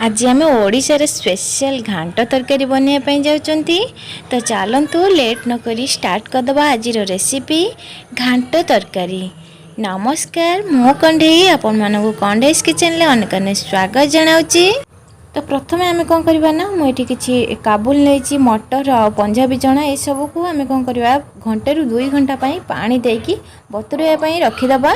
ଆଜି ଆମେ ଓଡ଼ିଶାର ସ୍ପେଶାଲ ଘାଣ୍ଟ ତରକାରୀ ବନେଇବା ପାଇଁ ଯାଉଛନ୍ତି। ତ ଚାଲନ୍ତୁ, ଲେଟ୍ ନକରି ଷ୍ଟାର୍ଟ କରିଦେବା ଆଜିର ରେସିପି ଘାଣ୍ଟ ତରକାରୀ। ନମସ୍କାର, ମୁଁ କଣ୍ଢେଇ, ଆପଣମାନଙ୍କୁ କଣ୍ଢେଇସ୍ କିଚେନରେ ଅନେକ ଅନେକ ସ୍ୱାଗତ ଜଣାଉଛି। ତ ପ୍ରଥମେ ଆମେ କ'ଣ କରିବା ନା, ମୁଁ ଏଠି କିଛି କାବୁଲ ନେଇଛି, ମଟର ଆଉ ପଞ୍ଜାବୀ ଚଣା। ଏସବୁକୁ ଆମେ କ'ଣ କରିବା, ଘଣ୍ଟେରୁ 2 ଘଣ୍ଟା ପାଇଁ ପାଣି ଦେଇକି ବତୁରାଇବା ପାଇଁ ରଖିଦେବା।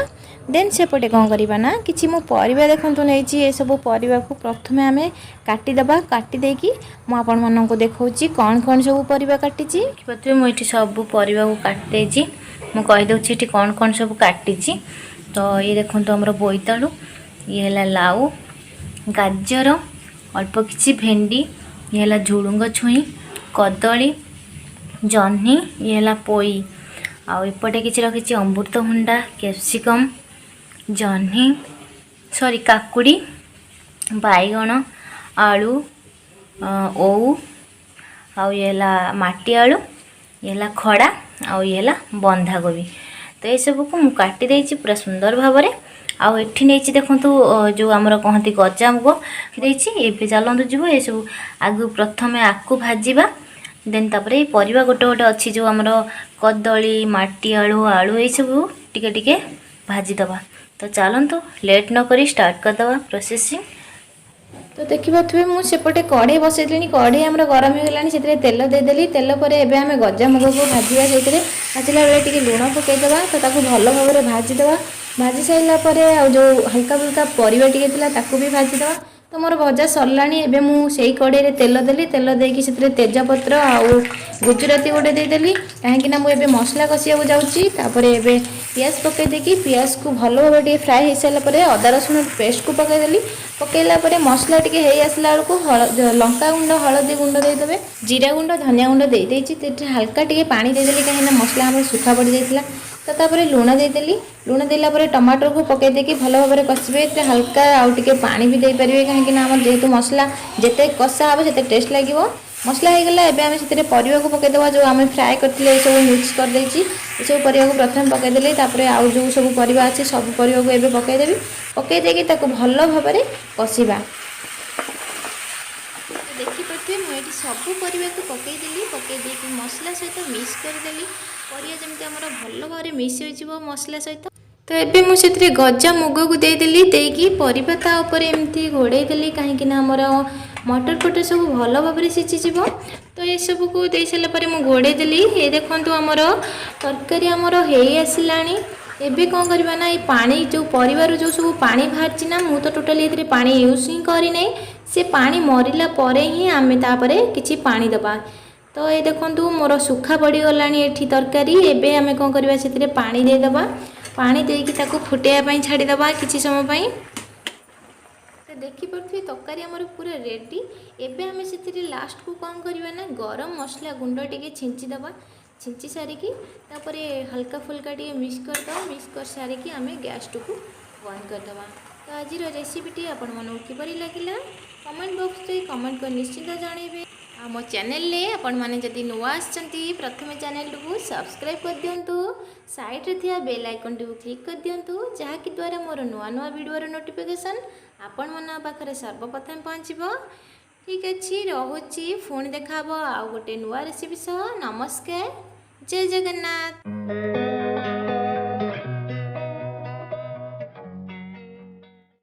ଦେନ୍ ସେପଟେ କ'ଣ କରିବା ନା, କିଛି ମୁଁ ପରିବା ଦେଖନ୍ତୁ ନେଇଛି। ଏସବୁ ପରିବାକୁ ପ୍ରଥମେ ଆମେ କାଟିଦେବା। କାଟି ଦେଇକି ମୁଁ ଆପଣମାନଙ୍କୁ ଦେଖାଉଛି କ'ଣ କ'ଣ ସବୁ ପରିବା କାଟିଛି। ଦେଖିପାରୁଥିବେ, ମୁଁ ଏଠି ସବୁ ପରିବାକୁ କାଟି ଦେଇଛି। ମୁଁ କହିଦେଉଛି ଏଠି କ'ଣ କ'ଣ ସବୁ କାଟିଛି। ତ ଇଏ ଦେଖନ୍ତୁ, ଆମର ବୋଇତାଳୁ, ଇଏ ହେଲା ଲାଉ, ଗାଜର, ଅଳ୍ପ କିଛି ଭେଣ୍ଡି, ଇଏ ହେଲା ଝୁଡ଼ୁଙ୍ଗ ଛୁଇଁ, କଦଳୀ, ଜହ୍ନି, ଇଏ ହେଲା ପୋଇ। ଆଉ ଏପଟେ କିଛି ରଖିଛି ଅମୃତଭଣ୍ଡା, କ୍ୟାପ୍ସିକମ୍, ଜହ୍ନି, ସରି, କାକୁଡ଼ି, ବାଇଗଣ, ଆଳୁ, ଓଉ, ଆଉ ଇଏ ହେଲା ମାଟି ଆଳୁ, ଇଏ ହେଲା ଖଡ଼ା, ଆଉ ଇଏ ହେଲା ବନ୍ଧାକୋବି। ତ ଏସବୁକୁ ମୁଁ କାଟି ଦେଇଛି ପୁରା ସୁନ୍ଦର ଭାବରେ। ଆଉ ଏଠି ନେଇଛି ଦେଖନ୍ତୁ, ଯେଉଁ ଆମର କହନ୍ତି ଗଜାମୁଗ ଦେଇଛି। ଏବେ ଚାଲନ୍ତୁ ଯିବ, ଏସବୁ ଆଗକୁ ପ୍ରଥମେ ଆକୁ ଭାଜିବା। ଦେନ୍ ତାପରେ ଏଇ ପରିବା ଗୋଟେ ଗୋଟେ ଅଛି, ଯେଉଁ ଆମର କଦଳୀ, ମାଟି ଆଳୁ, ଆଳୁ, ଏଇସବୁ ଟିକେ ଟିକେ ଭାଜିଦେବା। ତ ଚାଲନ୍ତୁ, ଲେଟ୍ ନକରି ଷ୍ଟାର୍ଟ କରିଦେବା ପ୍ରୋସେସିଂ। ତ ଦେଖିପାରୁଥିବେ, ମୁଁ ସେପଟେ କଢ଼େଇ ବସେଇଦେଲିଣି। କଢ଼େଇ ଆମର ଗରମ ହେଇଗଲାଣି। ସେଥିରେ ତେଲ ଦେଇଦେଲି। ତେଲ ପରେ ଏବେ ଆମେ ଗଜାମୁଗକୁ ଭାଜିବା। ସେଇଥିରେ ଭାଜିଲା ବେଳେ ଟିକେ ଲୁଣ ପକାଇଦେବା। ତ ତାକୁ ଭଲ ଭାବରେ ଭାଜିଦେବା। ଭାଜି ସାରିଲା ପରେ ଆଉ ଯେଉଁ ହାଲକା ଫୁଲକା ପରିବା ଟିକେ ଥିଲା, ତାକୁ ବି ଭାଜିଦେବା। ତ ମୋର ଭଜା ସରିଲାଣି। ଏବେ ମୁଁ ସେଇ କଢ଼େଇରେ ତେଲ ଦେଲି। ତେଲ ଦେଇକି ସେଥିରେ ତେଜପତ୍ର ଆଉ ଗୁଜୁରାତି ଗୋଟେ ଦେଇଦେଲି, କାହିଁକିନା ମୁଁ ଏବେ ମସଲା କଷିବାକୁ ଯାଉଛି। ତାପରେ ଏବେ ପିଆଜ ପକାଇ ଦେଇକି, ପିଆଜକୁ ଭଲ ଭାବରେ ଟିକେ ଫ୍ରାଏ ହେଇସାରିଲା ପରେ ଅଦା ରସୁଣ ପେଷ୍ଟକୁ ପକାଇଦେଲି। ପକାଇଲା ପରେ ମସଲା ଟିକେ ହେଇ ଆସିଲା ବେଳକୁ ଲଙ୍କା ଗୁଣ୍ଡ, ହଳଦୀ ଗୁଣ୍ଡ ଦେଇଦେବେ। ଜିରା ଗୁଣ୍ଡ, ଧନିଆ ଗୁଣ୍ଡ ଦେଇଦେଇଛି। ସେଥିରେ ହାଲକା ଟିକେ ପାଣି ଦେଇଦେଲି, କାହିଁକିନା ମସଲା ଆମର ଶୁଖା ପଡ଼ିଯାଇଥିଲା। ତ ତାପରେ ଲୁଣ ଦେଇଦେଲି। ଲୁଣ ଦେଲା ପରେ ଟମାଟରକୁ ପକାଇ ଦେଇକି ଭଲ ଭାବରେ କଷିବେ। ଏଥିରେ ହାଲକା ଆଉ ଟିକେ ପାଣି ବି ଦେଇପାରିବେ, କାହିଁକିନା ଆମର ଯେହେତୁ ମସଲା ଯେତେ କଷା ହେବ, ସେତେ ଟେଷ୍ଟ ଲାଗିବ। ମସଲା ହେଇଗଲା। ଏବେ ଆମେ ସେଥିରେ ପରିବାକୁ ପକାଇଦେବା, ଯେଉଁ ଆମେ ଫ୍ରାଏ କରିଥିଲେ। ଏସବୁ ମିକ୍ସ କରିଦେଇଛି। ଏସବୁ ପରିବାକୁ ପ୍ରଥମେ ପକାଇଦେଲି। ତାପରେ ଆଉ ଯେଉଁ ସବୁ ପରିବା ଅଛି, ସବୁ ପରିବାକୁ ଏବେ ପକାଇଦେବି। ପକାଇ ଦେଇକି ତାକୁ ଭଲ ଭାବରେ କଷିବା। ଦେଖିପାରୁଥିବେ, ମୁଁ ଏଠି ସବୁ ପରିବାକୁ ପକାଇଦେଲି। ପକାଇ ଦେଇକି ମସଲା ସହିତ ମିକ୍ସ କରିଦେଲି। ପରିବା ଯେମିତି ଆମର ଭଲ ଭାବରେ ମିକ୍ସ ହୋଇଯିବ ମସଲା ସହିତ। ତ ଏବେ ମୁଁ ସେଥିରେ ଗଜା ମୁଗକୁ ଦେଇଦେଲି। ଦେଇକି ପରିବା ତା ଉପରେ ଏମିତି ଘୋଡ଼େଇ ଦେଲି, କାହିଁକିନା ଆମର ମଟର ଫଟର ସବୁ ଭଲ ଭାବରେ ସିଝିଯିବ। ତ ଏସବୁକୁ ଦେଇ ସାରିଲା ପରେ ମୁଁ ଘୋଡ଼େଇ ଦେଲି। ଏ ଦେଖନ୍ତୁ, ଆମର ତରକାରୀ ଆମର ହେଇ ଆସିଲାଣି। ଏବେ କ'ଣ କରିବା ନା, ଏଇ ପାଣି ଯେଉଁ ପରିବାରୁ ଯେଉଁ ସବୁ ପାଣି ବାହାରିଛି ନା, ମୁଁ ତ ଟୋଟାଲି ଏଥିରେ ପାଣି ୟୁଜ୍ ହିଁ କରିନାହିଁ। ସେ ପାଣି ମରିଲା ପରେ ହିଁ ଆମେ ତାପରେ କିଛି ପାଣି ଦେବା। ତ ଏ ଦେଖନ୍ତୁ, ମୋର ଶୁଖା ପଡ଼ିଗଲାଣି ଏଠି ତରକାରୀ। ଏବେ ଆମେ କ'ଣ କରିବା, ସେଥିରେ ପାଣି ଦେଇଦେବା। ପାଣି ଦେଇକି ତାକୁ ଫୁଟେଇବା ପାଇଁ ଛାଡ଼ିଦେବା କିଛି ସମୟ ପାଇଁ। ତ ଦେଖିପାରୁଥିବେ, ତରକାରୀ ଆମର ପୁରା ରେଡ଼ି। ଏବେ ଆମେ ସେଥିରେ ଲାଷ୍ଟକୁ କ'ଣ କରିବା ନା, ଗରମ ମସଲା ଗୁଣ୍ଡ ଟିକେ ଛିଞ୍ଚି ଦେବା। ଛିଞ୍ଚି ସାରିକି ତାପରେ ହାଲକା ଫୁଲକା ଟିକେ ମିକ୍ସ କରିଦେବା। ମିକ୍ସ କରିସାରିକି ଆମେ ଗ୍ୟାସ୍ଟିକୁ ବନ୍ଦ କରିଦେବା। ତ ଆଜିର ରେସିପିଟି ଆପଣମାନଙ୍କୁ କିପରି ଲାଗିଲା, କମେଣ୍ଟ ବକ୍ସରେ କମେଣ୍ଟ କରି ନିଶ୍ଚିତ ଜଣାଇବେ। ଆଉ ମୋ ଚ୍ୟାନେଲରେ ଆପଣମାନେ ଯଦି ନୂଆ ଆସିଛନ୍ତି, ପ୍ରଥମେ ଚ୍ୟାନେଲଟିକୁ ସବସ୍କ୍ରାଇବ୍ କରିଦିଅନ୍ତୁ। ସାଇଡ଼୍ରେ ଥିବା ବେଲ୍ ଆଇକନ୍ଟିକୁ କ୍ଲିକ୍ କରିଦିଅନ୍ତୁ, ଯାହାକି ଦ୍ୱାରା ମୋର ନୂଆ ନୂଆ ଭିଡ଼ିଓର ନୋଟିଫିକେସନ୍ ଆପଣମାନଙ୍କ ପାଖରେ ସର୍ବପ୍ରଥମେ ପହଞ୍ଚିବ। ଠିକ୍ ଅଛି, ରହୁଛି। ପୁଣି ଦେଖା ହେବ ଆଉ ଗୋଟେ ନୂଆ ରେସିପି ସହ। ନମସ୍କାର, ଜୟ ଜଗନ୍ନାଥ।